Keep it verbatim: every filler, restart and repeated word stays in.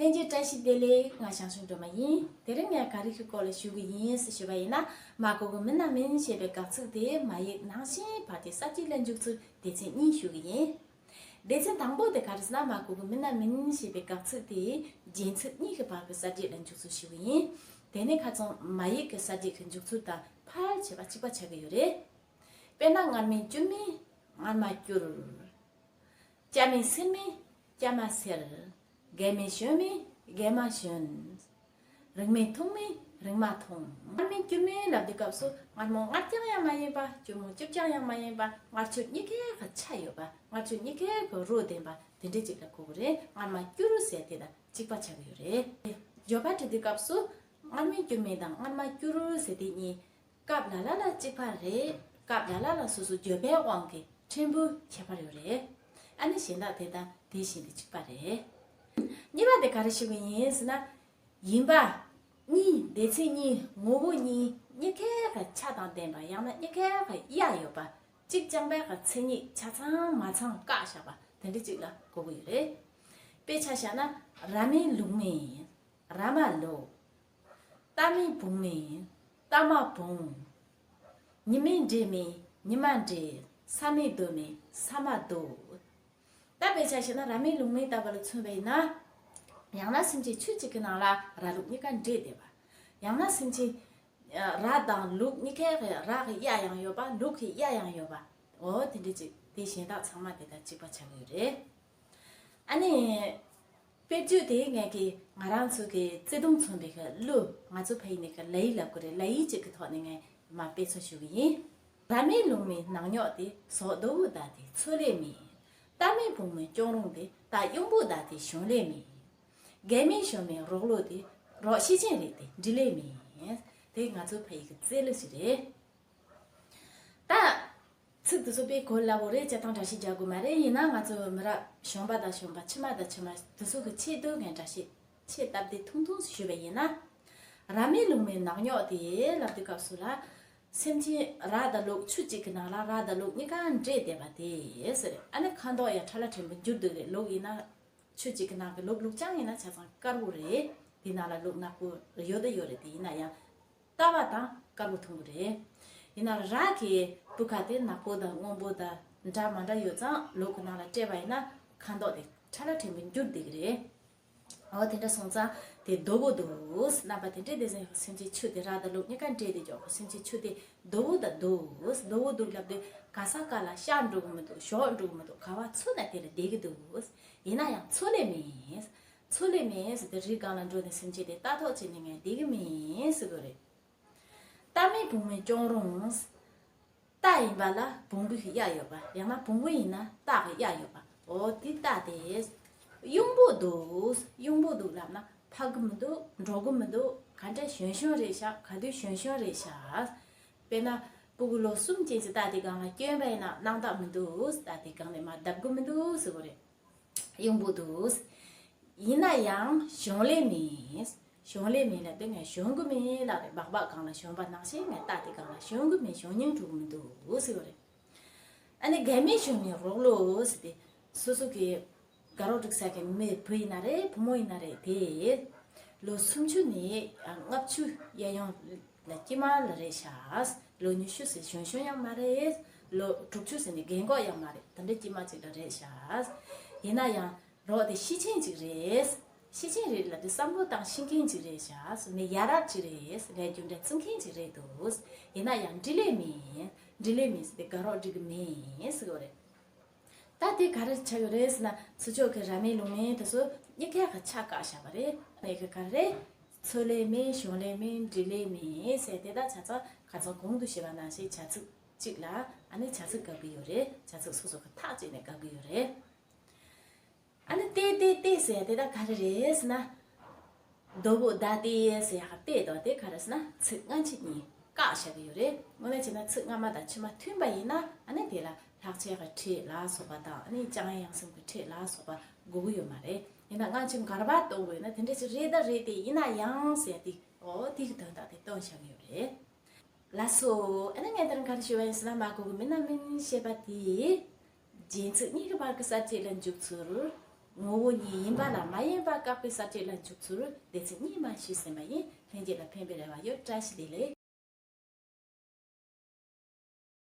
ལྷན་རྒྱས་བཀྲ་ཤིས་བདེ་ལེགས། ང་ཞང་ཞུང་སྒྲོལ་མ་ཡིན། དེ་རིང་ངས་ག་རེ་ཞིག་སྐོར་ལ་ཞུ་གི་ཡིན་ཞུས་པ་ཡིན་ན། མ་གོ་གི་མིན་ན་མིན་ཞེས་པའི་དགག་ཚིག་དེ་མ་ཡིག་ནང་བཞིན་བར་གྱི་གསར་བརྗེ་ལ་འཇུག་ཚུལ་སྡེ་ཚན་གཉིས་ཞུ་གི་ཡིན། སྡེ་ཚན་དང་པོ་དེ་ག་རེ་ཟེར་ན། མ་གོ་གི་མིན་ན་མིན་ཞེས་པའི་དགག་ཚིག་དེ་རྗེས་ཚིག་གཉིས་ཀྱི་བར་གྱི་གསར་བརྗེ་ལ་འཇུག་ཚུལ་ཞུ་གི་ཡིན། དེ་ནས་ཁ་སང་མ་ཡིག་གི་གསར་བརྗེ་གི་འཇུག་ཚུལ་དང་ཕལ་ཆེ་བ་གཅིག་པ་ཆགས་ཀྱི་ཡོད་རེད། དཔེར་ན། མངར་མོའི་སྐྱུར་མོས་མངར་མ་སྐྱུར། སྐྱ་མོའི་སེར་མོས་སྐྱ་མ་སེར། རྒན་མོའི་གཞོན་མོས་རྒན་མ་གཞོན། རིང་མོའི་ཐུང་མོས་རིང་མ་ཐུང་། མངར་མོའི་སྐྱུར་མོ་ལབ་དུས་སྐབས་སུ་མངར་མོ་མངར་རྐྱང་ཡང་མ་ཡིན་པ། སྐྱུར་མོ་སྐྱུར་རྐྱང་ཡང་མ་ཡིན་པ། མངར་ཆུ་གཉིས་ཀའི་ཁ་ཆ་ཡོད་པ། མངར་ཆུ་གཉིས་ཀའི་ཁ་རོ་ལྡན་པ་དེ་འདྲ་ཅིག་ལ་གོ་གི་རེད། མངར་མ་སྐྱུར་ཟེར་དེ་དང་གཅིག་པ་ཆགས་ཀྱི་ཡོད་རེད། བརྗོད་པ་འབྲི་དུས་སྐབས་སུ་མངར་མོའི་སྐྱུར་མོ་དང་མངར་མ་སྐྱུར་ཟེར་དེ་གཉིས་སྐབས་ལ་ལ་ལ་གཅིག་པ་རེད། སྐབས་ལ་ལ་ལ་སོ་སོ་བརྗོད་པའི་དབང་གིས་ཕྲན་བུ་ཁྱད་པར་ཡོད་རེད། ཨ་ནི་གཞན་དག་དེ་དང་དེ་བཞིན་དུ་གཅིག་པ་རེད། གཉིས་པ་དེ་ག་རེ་ཞུ་གི་ཡིན་ཟེར་ན། ཡིན་པ་གཉིས། སྡེ་ཚན་གཉིས། ངོ་བོ་གཉིས། གཉིས་ཀའི་ཁ་ཆ་དང་ལྡན་པ། ཡང་ན་གཉིས་ཀའི་ཁ་དབྱེ་ཡོད་པ། གཅིག་རྐྱང་པའི་ཁ་མཚན་ཉིད་ཆ་ཚང་མ་ཚང་བཀག་བཞག་པ་དེ་འདྲ་ཅིག་ལ་གོ་གི་ཡོད་རེད། དཔེ་ཆ་བཞག་ན། ར་མོའི་ལུག་མོས་ར་མ་ལུག། རྟ་མོའི་བུང་མོས་རྟ་མ་བུང་། ཉི་མའི་འདྲེ་མོས་ཉི་མ་འདྲེ། ས་མོའི་རྡོ་མོས་ས་མ་རྡོ། ད་དཔེ་ཆ་བཞག་ན་ར་མོའི་ལུག་མོའི་ལྟ་བུ་ལ་མཚོན་པ་ཡིན་ན། ཡང་ན་སེམས་ཅན་ཆོས་གཅིག་གི་ནང་ལ་ར་ལུག་གཉིས་ཀ་འདྲེས་བསྡད་པ། ཡང་ན་སེམས་ཅན་ར་དང་ལུག་གཉིས་ཀའི་ར་གི་དབྱེ་ཡང་ཡོད་པ། ལུག་གི་དབྱེ་ཡང་ཡོད་པ། འོ་དེ་འདྲ་ཅིག་དེ་གཞན་དག་ཚང་མ་དེ་དང་གཅིག་པ་ཆགས་ཀྱི་ཡོད་རེད། ཨ་ནི། དཔེར་བརྗོད་དེ་ངས་ཀྱི་ང་རང་ཚོ་གི་བརྩེ་དུང་མཚོན་པའི་གི་གླུ། ང་ཚོ་ཕ་ཡུལ་ནས་གི་ལ་ཡི་ལབ་གི་རེད། ལ་ཡི་གཅིག་གི་ཐོག་ནས་ངས་མར་དཔེ་མཚོན་ཞུ་གི་ཡིན། ར་མོའི་ལུག་མོའི་ནག་ཉོག་དེ། ཟོག་རྡོ་བུ་བདའ་དེ་མཚོ་ལས་མེད། རྟ་མོའི་བུང་མོའི་གཅོང་རོང་དེ། རྟ་གཡུང་པོ་བདའ་དེ་གཞུང་ལས་མེད། རྒན་མོའི་གཞོན་མོའི་རོགས་ལོ་དེ། རོགས་ཤེས་ཅན་རེད་དེ་འདྲི་ལས་མེད། དེ་ང་ཚོ་ཕ་ཡུལ་གི་རྩེད་གླུ་ཞིག་རེད། ད། ཚིག་དེ་ཚོ་དཔེ་གོ་སླ་བོ་རེད། སྤྱིར་བཏང་འགྲེལ་བཤད་རྒྱག་དགོས་མ་རེད། ཡིན་ན་ང་ཚོ་མི་རབས་གཞོན་པ་དང་གཞོན་པ། ཕྱི་མ་དང་ཕྱི་མ་དེ་ཚོ་གི་ཆེད་དུ་ངས་འགྲེལ་བཤད་ཆེས་སྟབས་བདེ་ཐུང་ཐུང་ཞུས་པ་ཡིན་ན། ར་མོའི་ལུག་མོའི་ནག་ཉོག་དེ་ལབ་དུས་སྐབས་སུ་ལ། སེམས་ཅན་ར་དང་ལུག་ཆུ་གཅིག་གི་ནང་ལ་ར་དང་ལུག་གཉིས་ཀ་འདྲེས་བསྡད་པ་དེ་ཟེར། ཨ་ནི་ཁ་མདོག་ཡང་ཁྲ་ལ་ཕྲན་བུ་འགྱུར་འདུག་རེད། ལུག་ཡིན་ན་ཆུ་གཅིག་གི་ནང་གི་ལུག་ལུག་རྐྱང་ཡིན་ན་ཆ་ཚང་དཀར་པོ་རེད། དེ་ནང་ལ་ལུག་ནག་པོ་ཡོད་ད་ཡོད་རེད། དེ་ཡིན་ན་ཡང་། ལྟ་བ་དང་དཀར་པོ་མཐུན་གྱི་རེད། ཡིན་ན་ར་གི་སྤུས་ཀ་དེ་ནག་པོ་དང་སྔོན་པོ་དང་འདྲ་མ་འདྲ་ཡོད་ཙང་། ལུག་གི་ནང་ལ་སྤྲད་པ་ཡིན་ན་ཁ་མདོག་དེ་ཁྲ་ལ་ཕྲན་བུ་འགྱུར་བསྡད་ཀྱི་རེད། འོ་དེ་འདྲ་སོང་ཙང་དེ་རྡོ་བོ་འདུག། རྣམ་པ་དེ་འདྲས་དེ་ཚོ་སེམས་ཅན་ཆུ་དེ་ར་དང་ལུག་གཉིས་ཀ་འདྲེས་ཏེ་འཇོག་གོ། སེམས་ཅན་ཆུ་དེ་རྡོ་བོ་དང་འདུག། རྡོ་བོ་འདུག་ལབ་དུས་ག་ས་ག་ལ་ཤར་འགྲོ་གི་མི་འདུག། ཞོག་འགྲོ་གི་མི་འདུག། ག་བ་ཚུར་ན་དེ་ལ་བསྡད་ཀྱི་འདུག། ཡིན་ན་ཡང་མཚོ་ལས་མེད། མཚོ་ལས་མེད་ཟེར་ཏེ་རི་སྒང་ལ་འགྲོ་ནས་སེམས་ཅན་དེ་ལྟ་ཐོག་བྱས་ནས་ངས་བསྡད་ཀྱི་མེད་ཟེར་གི་རེད། རྟ་མོའི་བུང་མོའི་གཅོང་རོང་། རྟ་ཡིན་པ་ལ་བོང་བུ་ཞིག་གཡག་ཡོད་པ། ཡང་ན་བོང་བུ་ཡིན་ན་སྟག་གི་གཡག་ཡོད་པ། འོ་དེ་རྟ་དེ། གཡུང་པོ་འདུག། གཡུང་པོ་འདུག་ལབ་ན་ཕ་གི་མི་འདུག། འགྲོ་གི་མི་འདུག། ག་འདྲ་གཞོན་གཞོན་རེད་ཤག། ག་དུས་གཞོན་གཞོན་རེད་ཤག། དཔེར་ན་སྤུ་གུ་ལོ་གསུམ་ཅན་ཞིག་རྟ་དེ་སྒང་ལ་བསྐྱོན་པ་ཡིན་ན་སྣང་དག་མི་འདུག། རྟ་དེ་སྒང་ནས་མར་བརྡབ་གི་མི་འདུག་ཟེར་གི་རེད། གཡུང་པོ་འདུག། ཡིན་ན་ཡང་གཞོན་ལས་མེད། གཞོན་ལས་མེད་ལབ་དུས་ངས་གཞོན་གི་མེད་ལབ་རེད། སྦག་སྦག་སྒང་ལ་གཞོན་པ་ནང་བཞིན་ངས་རྟ་དེ་སྒང་ལ་གཞོན་གི་མེད། གཞོན་སྙིང་བྲོ་གི་མི་འདུག་ཟེར་བ་རེད། ཨ་ནི་རྒན་མོའི་གཞོན་མའི་རོགས་ལོ་ཟེར་ཏེ། སོ་སོ་གི་དགའ་རོགས་སྒྲིག་ས་གི་མི་བུ་ཡིན་ན་རེད། བུ་མོ་ཡིན་ན་རེད། དེ་ལོ་སུམ་ཅུ་ནས་ལྔ་བཅུ་གཡས་གཡོན་ལ་དཀྱིལ་མ་ལ་རེད་ཤག། ལོ་ཉི་ཤུ་ཟེར་གཞོན་གཞོན་ཡང་མ་རེད། ལོ་དྲུག་ཅུ་ཟེར་ནས་རྒན་གོག་ཡང་མ་རེད། དེ་འདྲའི་དཀྱིལ་མ་ཅིག་ལ་རེད་ཤག། ཡིན་ན་ཡང་རོགས་དེ་ཤེས་ཅན་ཅིག་རེད། ཤེས་ཅན་རེད་ལབ་དུས་བསམ་བློ་བཏང་ཤེས་མཁན་ཅིག་རེད་ཤག། མི་ཡ་རབས་ཅིག་རེད། ལས་རྒྱུ་འབྲས་བརྩི་མཁན་ཅིག་རེད་འདུག། ཡིན་ན་ཡང་འདྲི་ལས་མེད། འདྲི་ལས་མེད་ཟེར་ཏེ་དགའ་རོགས་སྒྲིག་གི་མེད་ཟེར་གི་རེད། ད་དེ་ག་རེ་ཆགས་ཡོད་རེད་ཟེར་ན། ཚུར་ཕྱོགས་ཀྱི་ར་མའི་ལུག་མའི་དེ་ཚོ་གཉིས་ཀའི་ཁ་ཆ་བཀག་བཞག་པ་རེད། ཨ་ནི་ག་རེ། མཚོ་ལས་མེད། གཞུང་ལས་མེད། འདྲི་ལས་མེད་ཟེར་དེ་དག་ཆ་ཚང་ཁ་སང་གོང་དུ་ཞུས་པ་ནང་བཞིན་བྱ་ཚིག་གཅིག་ལ་ཨ་ནི་བྱ་ཚིག་བཀབ་གི་ཡོད་རེད། བྱ་ཚིག་སོ་སོ་གི་ཐག་བཅད་ནས་བཀབ་གི་ཡོད་རེད། ཨ་ནི་ཏེ་ཏེ་ཏེ་ཟེར་དེ་དག་ག་རེ་རེད་ཟེར་ན། རྡོ་བོ་བདའ་སྟེ་ཟེར་ཡག་གི་ཏེ་དང་དེ་ག་རེ་ཟེར་ན། ཚིག་སྔ་ཕྱི་གཉིས་བཀག་བཞག་གི་ཡོད་རེད། དངོས་གནས་བྱས་ན་ཚིག་སྔ་མ་དང་ཕྱི་མ་མཐུན་པ་ཡིན་ན་ཨ་ནི་དེ་ལ་ལྷག་ཆད་ཀྱི་ཕྲད་ལ་སོགས་པ་དང་། ཨ་ནི་ལྕང་ཡང་སེམས་ཀྱི་ཕྲད་ལ་སོགས་པ་དགོས་ཀྱི་ཡོད་མ་རེད། ཡིན་ན་སྔ་ཕྱི་འགལ་བ་གཏོང་དགོས་ན་དེ་འདྲ་ཞིག་རེད་ད་རེད་དེ། ཡིན་ན་ཡང་ཟེར་ཏེ། འོ་དེ་གི་དོན་དག་དེ་སྟོན་བཞག་གི་ཡོད་རེད། ལགས་སོ། ཨ་ནི་ངས་དེ་རིང་ག་རེ་ཞུས་པ་ཡིན་ཟེར་ན། མ་གོ་གི་མིན་ན་མིན་ཞེས་པ་དེ། རྗེས་ཚིག་གཉིས་ཀྱི་བར་གྱི་གསར་བཅད་ལ་འཇུག་ཚུལ། ངོ་བོ་ཉིད་ཡིན་པ་ལ་མ་ཡིན་པ་བཀག་པའི་ས་བཅད་ལ་འཇུག་ཚུལ་སྡེ་ཚན་གཉིས་མ་ཞུས་ཟིན་པ་ཡིན། ལྷན་རྒྱས་ལ་ཕན་པའི་རེ་བ་ཡོད། བཀྲ་ཤིས་བདེ་ལེགས།